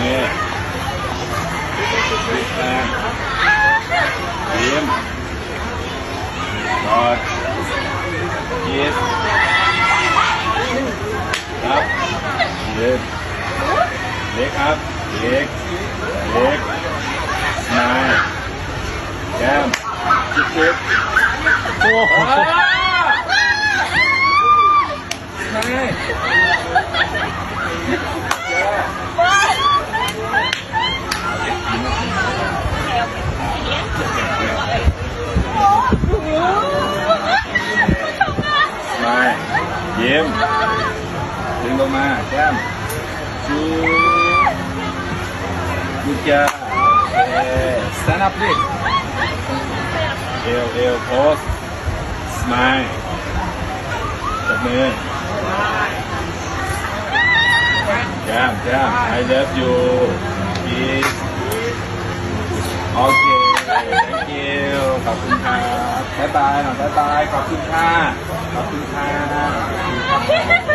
Big hand. ຍິ້ມ. ກອດ. Kiss. ຮັບ. ເລີກ. Leg up. Leg. Leg. Smile. ແກ້ມ. ຈຸບໆ. ໂອ້ໂຫ. Smile. Smile. ຍິ້ມ. ດຶງລົງມາ ແກ້ມ. Good job. ໂອເຄ Stand up please. ເອວ ເອວ Pose. Smile. ຈັບມື. ແກ້ມ ແກ້ມ. I love you. Kiss. ໂອເຄ thank you. ຂອບຄຸນຄັບ. ບາຍບາຍໜ່ອຍ ບາຍບາຍ. ຂອບຄຸນຄ່ະ. ຂອບຄຸນຄ່ະ. ຂອບຄຸນຄ່ະ.